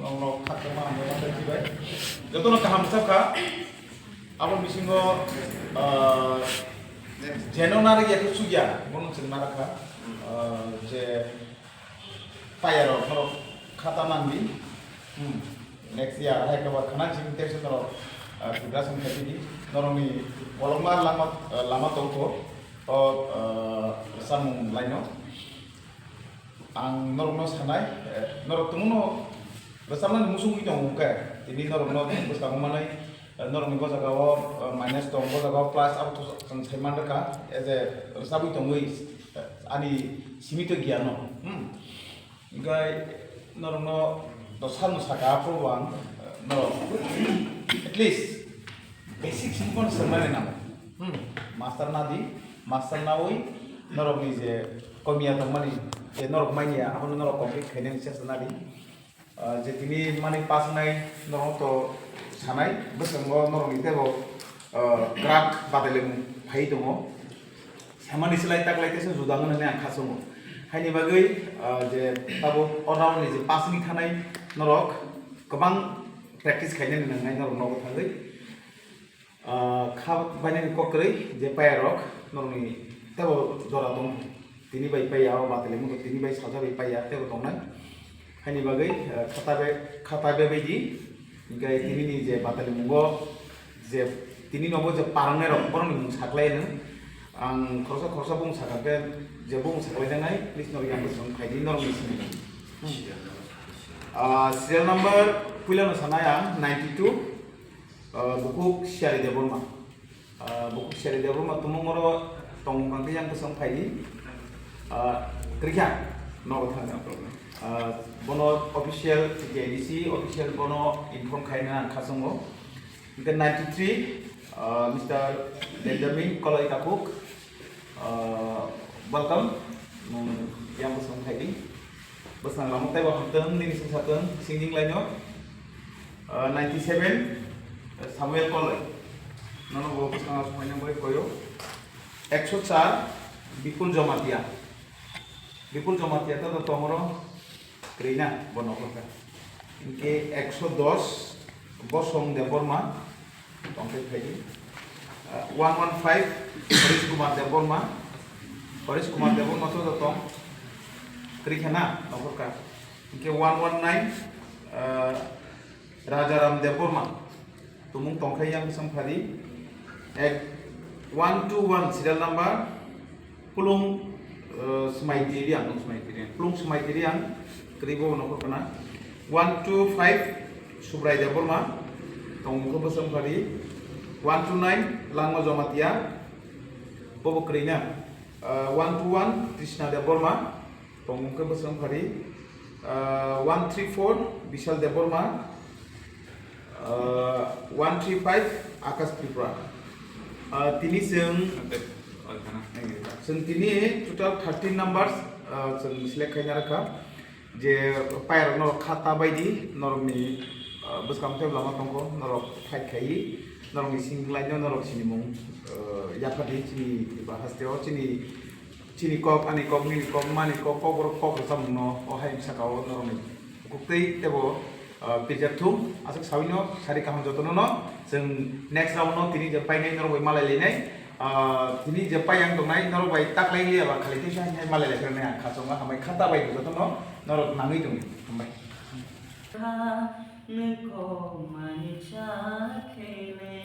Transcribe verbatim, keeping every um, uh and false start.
Nokno khaktangma hamjakma tei chibai. Jotono kaham sakha. Abo bisingo, ah, jeno narwk ya khe chukya, bono chwng narakha. Ah, je payarok norok khata nangdi. Hmm. Next year hai kobar khana chini tei se norok, ah, federation khaitidi. Norokni kolokma lama, ah, lama tongkho. O, ah, samung laino. Ang norokno sanai, eh, norok tongno rwchapnani muchungwi tongo hwnkhe, tini norokno bwskango manwi, eh, norokni o jaga o, eh, minus tong, o jaga o plus, abo to chwng sai man rwkha, as a rwchapwi tongwi, eh, ani simi to giyan no, hmm. Hwnkhe norokno to salno saka, aphuru ang, eh, norok at least basic simi phano swrwngnani nango. Hmm, master nadi, master nawi norokni je komiya tongmani, je norok manya, abono norok complete khainani chesta nadi. Ah, je tini mani pass wngnai norok to sanai, bwskango norokni teibo, ah, kwrak badalimung phai tongo. Samani slai taklai teisa juda wngmani ang khasongo. Haini bagwi, ah, je tabuk o round ni je pass wngwi thanai norok kwbang practice khainani nangnai norok nogo thangwi. Ah, kha bainani kok kwrwi je payarok norokni teibo jora tong. Tini bai paya o batali mungkha tini bai salsa bai paya teibo tongnai. Haini bagwi, ah, khata be, khata bebaidi. Hingke tini ni je batali mungo je tini nogo je parangnairok borokni mung saklaino. Ang khoroksa khoroksa bung sakha khe je bung saklai nangnai, please norok yang bwswng phaidi norokni simi. Ah, serial number puilano sanai ang ninety two. Ah, bukhuk Siyari Debbarma. Ah, bukhuk Siyari Debbarma tumung oro tongmung kang khe yang bwswng phaidi. Ah, kwrwikha nogo thangkha. Ah, bono official T T I D C official bono inform khaina ang khasongo. Hingke ninety three, ah, Mister Benjamin Koloi Kakhuk. Ah, welcome. Nwng yang bwswng phaidi. Bwswng lama teibo hamtwng, nini singsa tong, singing laino. Ah, ninety seven, Samuel Koloi. Nono bo bwswng aswk phaina bai koyo. Ekso char, Bipul Jamatia. Bipul Jamatia to, to tongoro. Kwrwi na, bo nokhorkha. Hingke ekso dos, Bosong Debbarma, tongthai phaidi. Ah, one one five, Harish Kumar Debbarma. Harish Kumar Debbarma to tong. Kwrwi kha na, nokhorkha. Hingke one one nine, ah, Rajaram Debbarma. Tumung tongkhai yang bwswng phadi. Ek, one two one serial number. Pulung, eh, Smaiti Riang, Pulung Smaiti Riang. Pulung Smaiti Riang, kwrwi bo nokhor kana. One two five Subrai Debbarma. Tongmung khe bwswng phadi. One two nine Langma Jamatia. Bobo kwrwi na. Eh, one two one Krishna Debbarma. Tongmung khe bwswng phadi, ah, one three four Bishal Debbarma, ah, one three five Akash Tripura. Ah, tini chwng, chwng tini total thirteen numbers, ah, chwng select khaina rwkha. Je payarokno kha ta baidi norokni, ah, bwskang tei lama tongkho, norok fight khaiwi norokni singing line-no norok sinimung, ah, yaphadi chini Tripura hasteo chini Chini kok, ani kok, nini kok, mani kok, kok borok kok rwchapmungno o hayung sakao norokni bukuktwi teibo, ah, pirjak thung. Aswk sawino sari kaham jotono no. Chwng next round no tini je painai norok bai malai lainai. Ah, tini je paiyang tongnai norok bai taklai liya ba khali teisa hai malai lai phirnai ang khachangma hambai khata bai jotono norok nangwi tongdi. Hambai. Nung kok mani cha khe ne.